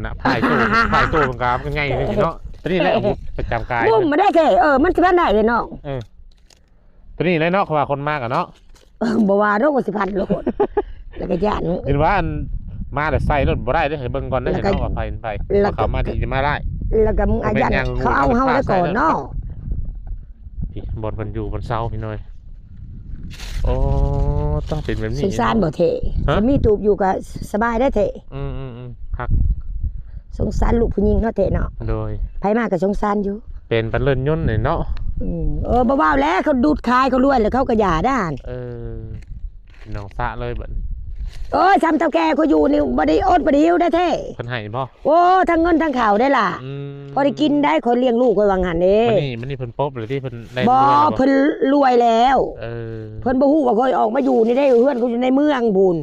ນະ ພາຍໂຕ ພາຍໂຕມັນກໍໃຫຍ່ເລີຍເນາະ ຕົວນີ້ແຫຼະປະຈຳກາຍ ບຸ້ມມາໄດ້ເທ ເອີ ມັນຊິພັນໄດ້ເດເນາະ ເອີ ຕົວນີ້ແຫຼະເນາະ ເຂົາວ່າຄົນມາກະເນາະ ເອີ ບໍ່ວ່າດອກວ່າຊິພັນໂລດ ແລ້ວກໍຢ້ານ ເຫັນວ່າອັນມາແລ້ວໃສ່ໂລດບໍ່ໄດ້ເດ້ ໃຫ້ເບິ່ງກ່ອນເດ້ ແລ້ວກໍ ເນາະ ວ່າໃຜເປັນໃຜ ແລ້ວກໍ ເຂົາມາດີຈະມາຫຼາຍ ແລ້ວກໍມຶງອາຢ້ານ ເຂົາເອົາເຮົາໄດ້ກ່ອນເນາະ ພີ່ ບ່ອນເພິ່ນຢູ່ບ່ອນເຊົາພີ່ນ້ອຍ ໂອ້ ຕ້ອງເປັນແບບນີ້ ສົງສານບໍ່ເທ ຮະ ມີຕູບຢູ່ກໍສະບາຍໄດ້ເທ ອືມໆໆ ຄັກ ສົງສານລູກຜູ້ຍິງເນາະເທເນາະ ໂດຍ ໃຜມາກໍສົງສານຢູ່ ເປັນປັນເລີ້ນຍົນນີ້ເນາະ ອືມ ເອີ ບໍ່ເວົ້າແລ້ວ ເຂົາດູດຂາຍ ເຂົາລວຍແລ້ວ ເຂົາກໍຢ່າດ້ານ ເອີ ນ້ອງສະເລີຍບັດນີ້ ໂອ້ຍ ຊ່ຳເຖົ້າແກ່ຂ້ອຍຢູ່ນີ້ບໍ່ໄດ້ອົດບໍ່ໄດ້ຫິວໄດ້ເທ ເພິ່ນໃຫ້ບໍ່? ໂອ້ ທັງເງິນທັງເຂົ້າໄດ້ລະ ອືມ ພໍໄດ້ກິນໄດ້ ຂ້ອຍລ້ຽງລູກຂ້ອຍວ່າງຫັ້ນເດ້ ມື້ນີ້ ມື້ນີ້ເພິ່ນປົບແລ້ວຕິ ເພິ່ນໄດ້ ບໍ່ ລວຍແລ້ວບໍ່? ເພິ່ນລວຍແລ້ວ ເອີ ເພິ່ນບໍ່ຮູ້ວ່າຂ້ອຍອອກມາຢູ່ນີ້ໄດ້ ເຮືອນຂ້ອຍຢູ່ໃນເມືອງພຸ້ນ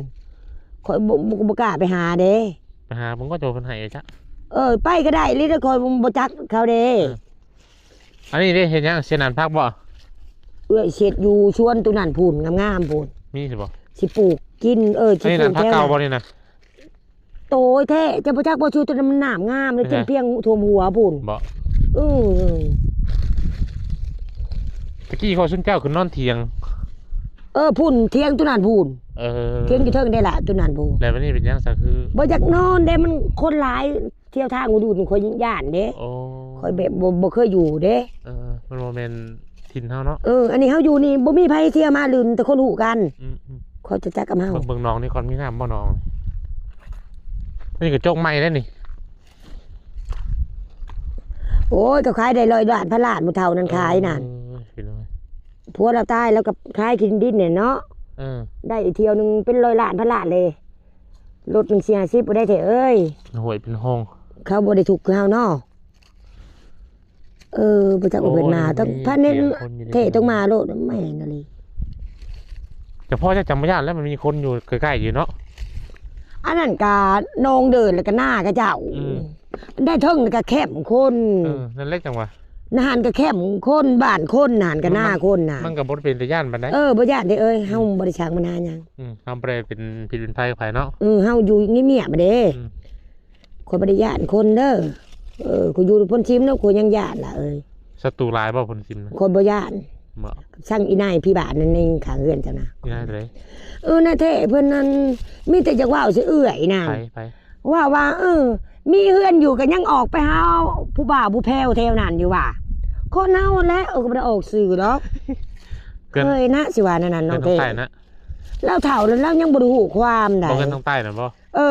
ຂ້ອຍບໍ່ ບໍ່ ບໍ່ກ້າໄປຫາເດ້ ໄປຫາເບິ່ງກໍໂຕເພິ່ນໃຫ້ຊະ ເອີ ໄປກໍໄດ້ ຫຼືແຕ່ຂ້ອຍບໍ່ຈັກເຂົາເດ້ ເອີ ອັນນີ້ເດ້ ເຮັດຫຍັງ ເສດນັ້ນຜັກບໍ່? ເອື້ອຍເສດຢູ່ສວນຕົວນັ້ນພຸ້ນ ງາມໆພຸ້ນ ມີຊິບໍ່? ຊິປູກກິນ ເອີ ຊິປູກ ອັນນີ້ນະ ແຖວນັ້ນ ຜັກເກົ່າບໍ່ນີ້ນະ? ໂຕຍແທ້ ເຈົ້າບໍ່ຈັກບໍ່? ຊູຕົວນັ້ນມັນນ້ຳງາມເລີຍ ເປັນຫຍັງ? ຈົນພຽງຖ້ວມຫົວພຸ້ນ ບໍ່? ເອີ ຕະກີ້ເຂົາຊຸມເຈົ້າຂຶ້ນນອນຖຽງ. ເອີ ພຸ້ນ ຖຽງຕົວນັ້ນພຸ້ນ. ເອີ ຖຽງຢູ່ເທິງເດ້ລະ ຕົວນັ້ນພຸ້ນ. ແລ້ວບັດນີ້ເປັນຫຍັງຊະ ຄືບໍ່ຢາກນອນເດ້ ມັນຄົນຫຼາຍ. ທ່ຽວທາງອຸດຸນ ຂ້ອຍຢ້ານເດ້. ໂອ້ ຂ້ອຍແບບບໍ່ ບໍ່ເຄີຍຢູ່ເດ້. ເອີ ມັນບໍ່ແມ່ນຖິ່ນເຮົາເນາະ. ເອີ ອັນນີ້ເຮົາຢູ່ນີ້ບໍ່ມີໃຜທ່ຽວມາຫຼິ້ນ ແຕ່ຄົນຮູ້ກັນ. ອືມໆ ເຂົາຈະຈັກກັບເຮົາ. ເບິ່ງ ເບິ່ງໜອງນີ້ກ່ອນ ມີນ້ຳບໍ່ໜອງ? ນີ້ກະຈົກໃໝ່ແລ້ວນີ້. ໂອ້ຍ ກໍຂາຍໄດ້ຮ້ອຍລ້ານ ພັນລ້ານ ໝູ່ເຖົ້ານັ້ນຂາຍນັ້ນ. ເອີ ພີ່ນ້ອງ ຜົວລາວຕາຍ ລາວກໍຂາຍທີ່ດິນນີ້ເນາະ. ເອີ ໄດ້ທ່ຽວໜຶ່ງເປັນຮ້ອຍລ້ານ ພັນລ້ານເດ້. ລົດໜຶ່ງສີ່ຫ້າສິບບໍ່ໄດ້ແທ້ເອີຍ. ຫ້ວຍເປັນຫ້ອງ ເຂົາບໍ່ໄດ້ທຸກຄືເຮົາເນາະ. ເອີ ບໍ່ຈັກວ່າເພິ່ນມາ ໂອ້ຍ ຕ້ອງ ມີ ພາເນນ ສຽງຄົນຢູ່ໃນ ເທຕ້ອງມາໂລດ ແມ່ນອີ່ຫຼີ. ຈະພໍຈະຈຳບໍ່ຢ້ານແລ້ວ ມັນມີຄົນຢູ່ໃກ້ໆຢູ່ເນາະ. ອັນນັ້ນກະໜອງເດີນ ແລ້ວກະນາເຂົາເຈົ້າ. ອືມ ໄດ້ເທິງແລ້ວກະແຄມຄົນ. ເອີ ນັ້ນແຫຼະ ຈັ່ງວ່າ ນະຫັ້ນກະແຄມຄົນ ບ້ານຄົນ ນະຫັ້ນກະນາຄົນນະ. ມັນ ມັນກະບໍ່ໄດ້ເປັນຕາຢ້ານປານໃດ. ເອີ ບໍ່ຢ້ານເດ້ເອີຍ. ອືມ ເຮົາບໍ່ໄດ້ສ້າງບັນຫາຫຍັງ. ອືມ ເຮົາບໍ່ໄດ້ເປັນພິດເປັນໄພໃຜເນາະ. ເອີ ເຮົາຢູ່ງຽບໆເດ້. ອືມ ຂ້ອຍບໍ່ໄດ້ຢ້ານຄົນເດີ. ເອີ ຂ້ອຍຢູ່ໂພນຊິມເນາະ ຂ້ອຍຍັງຢ້ານລະເອີຍ. ສັດຕູຫຼາຍບໍ່ໂພນຊິມນະ? ຂ້ອຍບໍ່ຢ້ານ. ບໍ່ ຊ່າງອີ່ນາຍຜີບ້ານນັ້ນ ໃນຂ້າງເຮືອນເຈົ້ານະ. ອີ່ນາຍໃດ? ເອີ ນາເທເພິ່ນນັ້ນ ມີແຕ່ຢາກເວົ້າໃສ່ເອື້ອຍນັ້ນ. ໃຜ? ເວົ້າວ່າ ເອີ ມີເຮືອນຢູ່ກໍຍັງອອກໄປຫາຜູ້ບ່າວຜູ້ແພ້ວແຖວນັ້ນຢູ່ວ່າ. ຄົນເຮົາແຫຼະ ເອີ ກໍບໍ່ໄດ້ອອກຊື່ດອກ. ເຄີຍນະ ຊິວ່າແນວນັ້ນ ນ້ອງເທ. ລາວເຖົ້າແລ້ວ ລາວຍັງບໍ່ໄດ້ຮູ້ຄວາມໃດ. ບໍ່ ເຮືອນທາງໃຕ້ນັ້ນບໍ່? ເອີ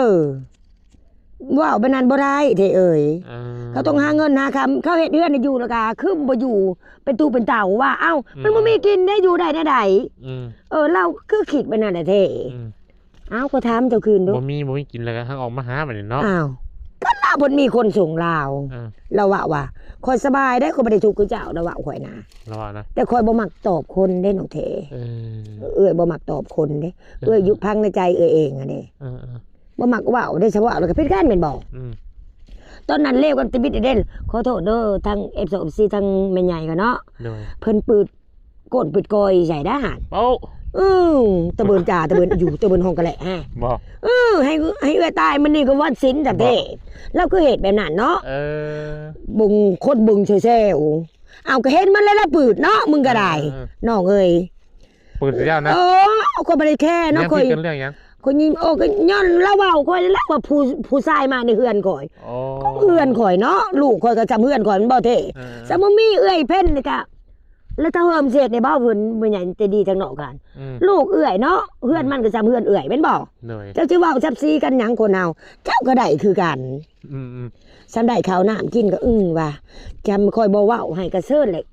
ເວົ້າແບບນັ້ນບໍ່ໄດ້ເທເອີຍ. ເອີ ເຂົາຕ້ອງຫາເງິນຫາຄຳ ເຂົາເຮັດເຮືອນໃຫ້ຢູ່ ແລ້ວກະຄືບໍ່ຢູ່ເປັນຕູເປັນເຕົາວ່າ. ເອົ້າ ອືມ ມັນບໍ່ມີກິນໄດ້ ຢູ່ໄດ້ແນວໃດ? ອືມ ເອີ ລາວຄືຄິດແບບນັ້ນແຫຼະເທ. ອືມ ເອົ້າ ກໍຖາມເຈົ້າຄືນດູ. ບໍ່ມີ ບໍ່ມີກິນ ແລ້ວກໍຫາອອກມາຫາບັດນີ້ເນາະ. ອ້າວ ກໍລາວເພິ່ນມີຄົນສົ່ງລາວ. ເອີ ລາວເວົ້າວ່າ ຂ້ອຍສະບາຍເດ້ ຂ້ອຍບໍ່ໄດ້ທຸກຄືເຈົ້າ ລາວເວົ້າຂ້ອຍນະ. ລາວວ່ານະ ແຕ່ຂ້ອຍບໍ່ມັກຕອບຄົນເດ້ນ້ອງເທ. ເອີ ເອື້ອຍບໍ່ມັກຕອບຄົນເດ້. ເອີ ເອື້ອຍຢູ່ພັງໃນໃຈເອື້ອຍເອງຫັ້ນເດ້. ເອີ ເອີ ບໍ່ມັກເວົ້າໄດ້ສະເວົ້າແລ້ວກໍຜິດກັນແມ່ນບໍ່? ອືມ ຕອນນັ້ນເລວກັນຕິດບິດເດ້. ຂໍໂທດເດີ ທາງ ເອັຟຊີ ທາງແມ່ໃຫຍ່ກໍເນາະ. ໂດຍ ເພິ່ນປືດກົ້ນປືດກ້ອຍໃສ່ດາຫັ້ນ. ໂອ້ ອື ຕະເບີນຈ່າ ຕະເບີນຢູ່ ຕະເບີນຫ້ອງກະແຫຼະຮະ. ບໍ່ ເອີ ໃຫ້ ໃຫ້ເອື້ອຍຕາຍມື້ນີ້ກໍວັນສິນຈັ່ງເດ້. ບໍ່ ລາວຄືເຮັດແບບນັ້ນເນາະ. ເອີ ເບິ່ງຄົນເບິ່ງແຊວໆ. ເອົາ ກໍເຫັນມັນແລ້ວລະປືດເນາະ ມຶງກໍໄດ້. ເອີ ນ້ອງເອີຍ ປືນສຸດຍອດນະ. ເອີ ຂ້ອຍບໍ່ໄດ້ແຄເນາະ. ຂ້ອຍ ເລື່ອງຫຍັງ? ຂ້ອຍຍິງ ໂອ້ ກໍຍ້ອນລາວເວົ້າຂ້ອຍ ລາວວ່າຜູ້ ຜູ້ຊາຍມາໃນເຮືອນຂ້ອຍ. ໂອ້ ຂອງເຮືອນຂ້ອຍເນາະ ລູກຂ້ອຍກໍຈຳເຮືອນຂ້ອຍ ແມ່ນບໍ່ເທ? ເອີ ຊະບໍ່ມີເອື້ອຍເພັນນີ້ກະ ແລ້ວຖ້າເຮີມເສດໃນເບົາເພິ່ນ ແມ່ໃຫຍ່ໃຈດີທາງນອກຫັ້ນ. ອືມ ລູກເອື້ອຍເນາະ ເຮືອນມັນກໍຈຳເຮືອນເອື້ອຍ ແມ່ນບໍ່? ໂດຍ ເຈົ້າຊິເວົ້າສັບສີກັນຫຍັງ ຄົນເຮົາ ເຈົ້າກໍໄດ້ຄືກັນ. ອືມໆ ສ່ຳໄດ້ເຂົ້ານ້ຳກິນກໍອຶ້ງວ່າ ຈຳຂ້ອຍບໍ່ເວົ້າໃຫ້ກະເຊີນແຫຼະ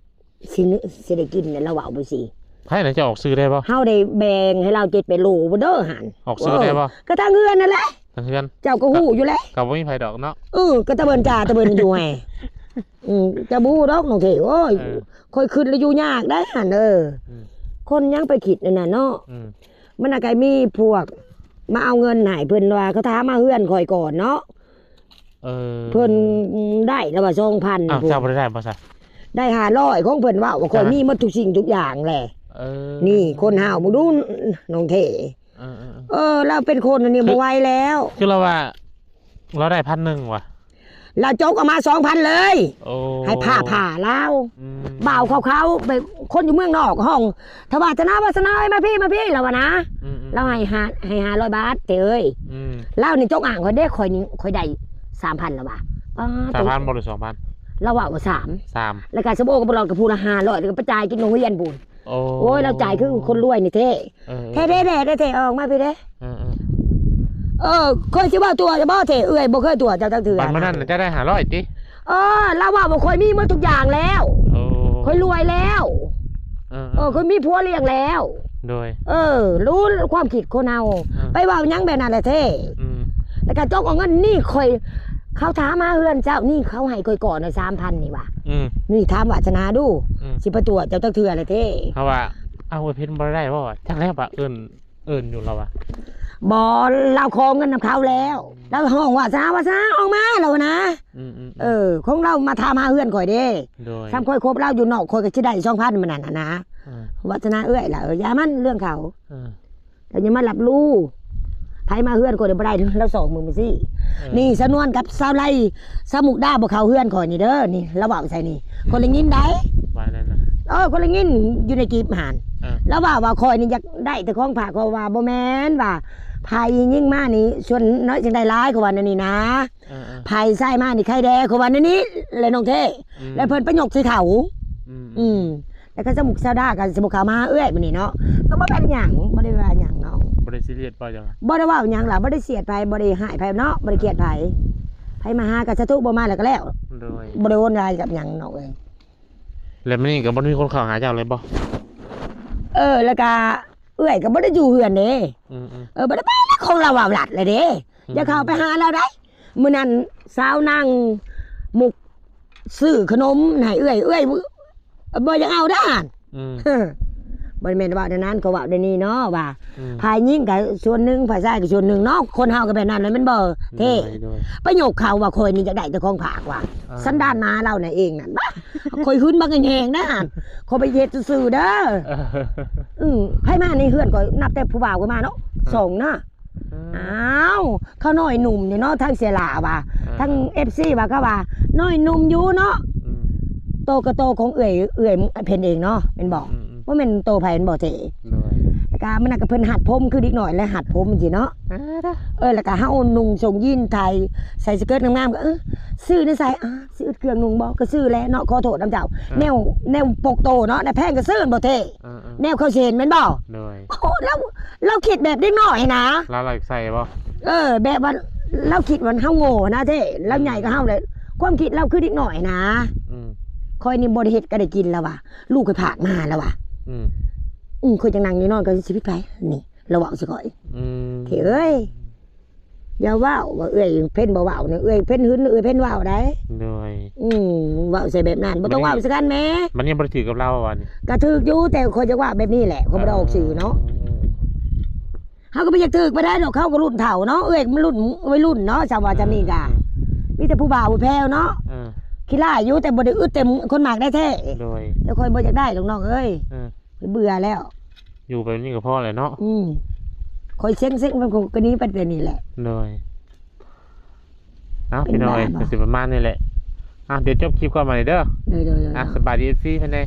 ຊິ ຊິໄດ້ກິນແຫຼະ ລາວເວົ້າຈັ່ງຊີ້. ໃຜນະ ຈະອອກຊື່ໄດ້ບໍ່? ເຮົາໄດ້ແບ່ງໃຫ້ລາວເຈັດແປດໂລພຸ້ນເດີຫັ້ນ. ອອກຊື່ໄດ້ບໍ່? ເອີ ກະທາງເຮືອນນັ້ນແຫຼະ. ທາງເຮືອນ ເຈົ້າກໍຮູ້ຢູ່ແຫຼະ ກະບໍ່ມີໃຜດອກເນາະ. ເອີ ກະຕະເບີນຈ່າຕະເບີນຢູ່ແຮ. ອືມ ເຈົ້າບໍ່ຮູ້ດອກນ້ອງເທ. ໂອ້ຍ ເອີ ຂ້ອຍຄິດແລ້ວຢູ່ຍາກໄດ໋ຫັ້ນ. ເອີ ອືມ ຄົນຍັງໄປຄິດອັນນັ້ນເນາະ. ອືມ ມັນນະກະມີພວກມາເອົາເງິນໃຫ້ ເພິ່ນວ່າເຂົາຖາມມາເຮືອນຂ້ອຍກ່ອນເນາະ. ເອີ ເພິ່ນໄດ້ລະວ່າສອງພັນ. ອ້າວ ເຈົ້າບໍ່ໄດ້ໄດ້ບໍ່ຊະ? ໄດ້ຫ້າຮ້ອຍ ຂອງເພິ່ນເວົ້າວ່າ ຂ້ອຍມີໝົດທຸກສິ່ງທຸກຢ່າງແຫຼະ. ເອີ ນີ້ຄົນເຮົາ ມຶງດູນ້ອງເທ. ເອີໆໆ ເອີ ລາວເປັນຄົນອັນນີ້ ຄື ບໍ່ໄຫວແລ້ວ. ຄືລາວວ່າ ລາວໄດ້ພັນໜຶ່ງວ່າ ລາວຈົກອອກມາສອງພັນເລີຍ. ໂອ້ ໃຫ້ພາ ພາລາວ. ອືມ ບ່າວເຂົາໆ ໄປ ຄົນຢູ່ເມືອງນອກ ຮ້ອງ ຖ້າວາສະນາ ວາສະນາເອີຍ ມາພີ້ ມາພີ້ ລາວວ່ານະ. ອືມໆໆ ລາວໃຫ້ຫ້າ ໃຫ້ຫ້າຮ້ອຍບາດເອີຍ. ອືມ ລາວນີ້ຈົກອ້າງຂ້ອຍເດ້ ຂ້ອຍນີ້ ຂ້ອຍໄດ້ສາມພັນ ລາວວ່າ. ປາດ ສາມພັນບໍ່ ຫຼື ສອງພັນ? ລາວເວົ້າວ່າສາມ ສາມ ແລ້ວກະສົມໂອກັບບຸນຫຼອດກະຜູ້ລະຫ້າຮ້ອຍ ແລ້ວກະໄປຈ່າຍກິນໂຮງຮຽນພຸ້ນ. ໂອ້ ໂອ້ຍ ລາວຈ່າຍຄືຄົນລວຍນີ້ແທ້. ເອີໆ ແທ້ໆ ແທ້ໆ ອອກມາພີ້ເດ້. ເອີໆ ເອີ ຂ້ອຍຊິເວົ້າຕົວະເຈົ້າບໍ່ເທ ເອື້ອຍບໍ່ເຄີຍຕົວະເຈົ້າຈັກເທື່ອ. ບັດມື້ນັ້ນນະ ເຈົ້າໄດ້ຫ້າຮ້ອຍຕິ? ເອີ ລາວເວົ້າວ່າຂ້ອຍມີໝົດທຸກຢ່າງແລ້ວ. ໂອ້ ຂ້ອຍລວຍແລ້ວ. ເອີໆ ເອີ ຂ້ອຍມີຜົວລ້ຽງແລ້ວ. ໂດຍ ເອີ ຮູ້ຄວາມຄິດຄົນເຮົາ. ເອີ ໄປເວົ້າຫຍັງແບບນັ້ນແຫຼະເທ. ອືມ ແລ້ວກະຈົກເອົາເງິນນີ້ຂ້ອຍ ເຂົາຖາມຫາເຮືອນເຈົ້ານີ້ ເຂົາໃຫ້ຂ້ອຍກ່ອນນະ ສາມພັນນີ້ວ່າ. ອືມ ນີ້ຖາມວາສະນາດູ. ອືມ ຊິໄປຕົວະເຈົ້າຈັກເທື່ອແຫຼະເທ. ເຮົາວ່າ ເອົາເອື້ອຍເພັນບໍ່ໄດ້ບໍ່? ຈັກແລ້ວປະເອີ້ນ ເອີ້ນຢູ່ລາວວ່າ. ບໍ່ ລາວຂໍເງິນນຳເຂົາແລ້ວ ລາວຮ້ອງວ່າ ສາວ ວ່າ ສາວ ອອກມາ ລາວນະ. ອືມໆໆ ເອີ ຂອງລາວມາຖາມຫາເຮືອນຂ້ອຍເດ້. ໂດຍ ຊ່ຳຂ້ອຍຄົບລາວຢູ່ນອກ ຂ້ອຍກໍຊິໄດ້ສອງພັນ ມື້ນັ້ນນະ. ເອີ ວາສະນາເອື້ອຍລະ ເອີ ຢ່າມັນເລື່ອງເຂົາ. ເອີ ລາວຢ່າມາຮັບຮູ້ ໃຜມາເຮືອນຂ້ອຍນີ້ບໍ່ໄດ້ ລາວສອກເບິ່ງຊີ້. ເອີ ນີ້ສາວນວນກັບສາວໄລ ສາວມຸກດາບໍ່ເຂົ້າເຮືອນຂ້ອຍນີ້ເດີ ນີ້ລາວເວົ້າໃສ່ນີ້ ຂ້ອຍໄດ້ຍິນໄດ໋. ວ່າແນວນັ້ນ ເອີ ຂ້ອຍໄດ້ຍິນຢູ່ໃນກິບຫັ້ນ. ເອີ ລາວເວົ້າວ່າຂ້ອຍນີ້ຢາກໄດ້ແຕ່ຂອງຝາກ ຂ້ອຍວ່າບໍ່ແມ່ນ ວ່າໃຜຍິງມານີ້ສ່ວນນ້ອຍຈັ່ງໄດ້ຫຼາຍ ຂ້ອຍວ່າແນວນີ້ນະ. ເອີໆ ໃຜຊາຍມານີ້ໃຄແດ່ ຂ້ອຍວ່າແນວນີ້ແຫຼະນ້ອງເທ. ອືມ ແລ້ວເພິ່ນໄປຍົກໃສ່ເຂົາ. ອືມໆ ອືມ ແລ້ວກໍສາວມຸກສາວດາກໍຊິບໍ່ເຂົ້າມາຫາເອື້ອຍມື້ນີ້ເນາະ ກໍບໍ່ເປັນຫຍັງ ບໍ່ໄດ້ວ່າຫຍັງນ້ອງ ບໍ່ໄດ້ຊີຣຽສບໍ່ຫຍັງ ບໍ່ໄດ້ເວົ້າຫຍັງລະ ບໍ່ໄດ້ສຽດໃຜ ບໍ່ໄດ້ຮ້າຍໃຜເນາະ ບໍ່ໄດ້ກຽດໃຜ. ອືມ ໃຜມາຫາກໍສາທຸ ບໍ່ມາແລ້ວກໍແລ້ວ. ໂດຍ ບໍ່ໄດ້ໂວນວາຍກັບຫຍັງນ້ອງເອີຍ. ແລ້ວມື້ນີ້ກໍບໍ່ມີຄົນເຂົ້າຫາເຈົ້າເລີຍບໍ່? ເອີ ແລ້ວກໍເອື້ອຍກໍບໍ່ໄດ້ຢູ່ເຮືອນເດ້. ອືມໆ ເອີ ບໍ່ໄດ້ໄປແລ້ວ ຂອງລາວເວົ້າລັດແລ້ວເດ້. ອືມ ຢ່າເຂົ້າໄປຫາລາວໄດ໋. ມື້ນັ້ນສາວນາງມຸກຊື້ຂະໜົມໃຫ້ເອື້ອຍ ເອື້ອຍບໍ່ຢາກເອົາເດ້ຫັ້ນ. ອືມ ບໍ່ແມ່ນເວົ້າແນວນັ້ນ ກໍເວົ້າແນວນີ້ເນາະ ວ່າ ອືມ ຝ່າຍຍິງກໍສ່ວນໜຶ່ງ ຝ່າຍຊາຍກໍສ່ວນໜຶ່ງເນາະ ຄົນເຮົາກໍແບບນັ້ນແຫຼະແມ່ນບໍ່ເທ? ໂດຍ ໂດຍ ໄປຍົກເຂົາວ່າຂ້ອຍນີ້ຢາກໄດ້ແຕ່ຂອງຝາກວ່າ. ອ່າ ສັນດານໝາລາວນັ້ນເອງນັ້ນ ຂ້ອຍຫຶງບັກແຮງໆນະ ຂ້ອຍບໍ່ເຮັດຊື່ໆເດີ. ເອີ ອືມ ໃຜມາໃນເຮືອນຂ້ອຍ ນັບແຕ່ຜູ້ບ່າວຂ້ອຍມາເນາະ ອ່າ ສອງນະ. ເອີ ອ້າວ ເຂົານ້ອຍໜຸ່ມນີ້ເນາະ ທາງເສຍຫຼ້າວ່າ ເອີ ທາງເອັຟຊີວ່າ ເຂົາວ່ານ້ອຍໜຸ່ມຢູ່ເນາະ. ອືມ ໂຕກໍໂຕຂອງເອື້ອຍ ເອື້ອຍເພັນເອງເນາະ ແມ່ນບໍ່? ອືມໆ ບໍ່ແມ່ນໂຕໃຜແມ່ນບໍ່ເທ? ໂດຍ ແລ້ວກໍມື້ນັ້ນກໍເພິ່ນຮັດຜົມຄືເດັກນ້ອຍ ແລະ ຮັດຜົມຈັ່ງຊີ້ເນາະ. ເອີ ແລ້ວກໍເຮົານຸ່ງສົ້ງຢີນໄທ ໃສ່ສະເກີດງາມໆ ກໍ ເອີ ຊື້ແນວໃສ່ ອ່າ ຊື້ເຄື່ອງນຸ່ງບໍ່? ກໍຊື້ແຫຼະເນາະ ຂໍໂທດນຳເຈົ້າ. ເອີ ແນວ ແນວປົກໂຕເນາະ ແນວແພງກໍຊື້ແມ່ນບໍ່ເທ? ເອີໆ ແນວເຂົາຊິເຫັນແມ່ນບໍ່? ໂດຍ ໂອ້ ລາວ ລາວຄິດແບບເດັກນ້ອຍນະ ລາວໄດ້ໃສ່ບໍ່? ເອີ ແບບວ່າລາວຄິດວ່າເຮົາໂງ່ນະເທ ລາວໃຫຍ່ກວ່າເຮົາແຫຼະ. ອືມ ຄວາມຄິດລາວຄືເດັກນ້ອຍນະ. ອືມ ຂ້ອຍນີ້ບໍ່ໄດ້ເຮັດກໍໄດ້ກິນລາວວ່າ ລູກຂ້ອຍພາກມາລາວວ່າ. ອືມ ອືມ ຂ້ອຍຈັ່ງນັ່ງຢູ່ນອນກໍຊິຜິດໃຜນີ້ ລາວເວົ້າໃສ່ຂ້ອຍ. ອືມ ເທເອີຍ ຢ່າເວົ້າວ່າເອື້ອຍເພັນບໍ່ເວົ້ານະ ເອື້ອຍເພັນຫຶງ ເອື້ອຍເພັນເວົ້າໄດ໋. ໂດຍ ອືມ ເວົ້າໃສ່ແບບນັ້ນ ບໍ່ຕ້ອງເວົ້າໃສ່ກັນແມ້. ມັນຍັງບໍ່ໄດ້ຖືກກັບລາວວ່ານີ້? ກະຖືກຢູ່ ແຕ່ຂ້ອຍຈະວ່າແບບນີ້ແຫຼະ ຂ້ອຍບໍ່ໄດ້ອອກຊື່ເນາະ. ເອີ ເຮົາກໍບໍ່ຢາກຖືກປານໃດດອກ ເຂົາກໍລຸ້ນເຖົ້າເນາະ ເອື້ອຍມັນລຸ້ນໄວລຸ້ນເນາະ ສຳວ່າຈຳນີ້ກະ ເອີ ມີແຕ່ຜູ້ບ່າວຜູ້ແພ້ວເນາະ. ເອີ ຂີ້ລ້າຍຢູ່ ແຕ່ບໍ່ໄດ້ອຶດ ແຕ່ຄົນມັກໄດ້ແທ້. ໂດຍ ແຕ່ຂ້ອຍບໍ່ຢາກໄດ້ດອກນ້ອງເອີຍ. ເອີ ຂ້ອຍເບື່ອແລ້ວ ຢູ່ແບບນີ້ກໍພໍແລ້ວເນາະ. ອືມ ຂ້ອຍເຊັງໆ ມັນກໍໜີໄປແຕ່ນີ້ແຫຼະ. ໂດຍ ເອົ້າ ເປັນ ພີ່ນ້ອງເອີຍ ແບບວ່າ ກໍຊິປະມານນີ້ແຫຼະ. ອ່ະ ດຽວຈົບຄລິບກ່ອນບາດນີ້ເດີ. ໂດຍໆໆ ອ່ະ ສະບາຍດີ ເອັຟຊີ ເພິ່ນແດ່.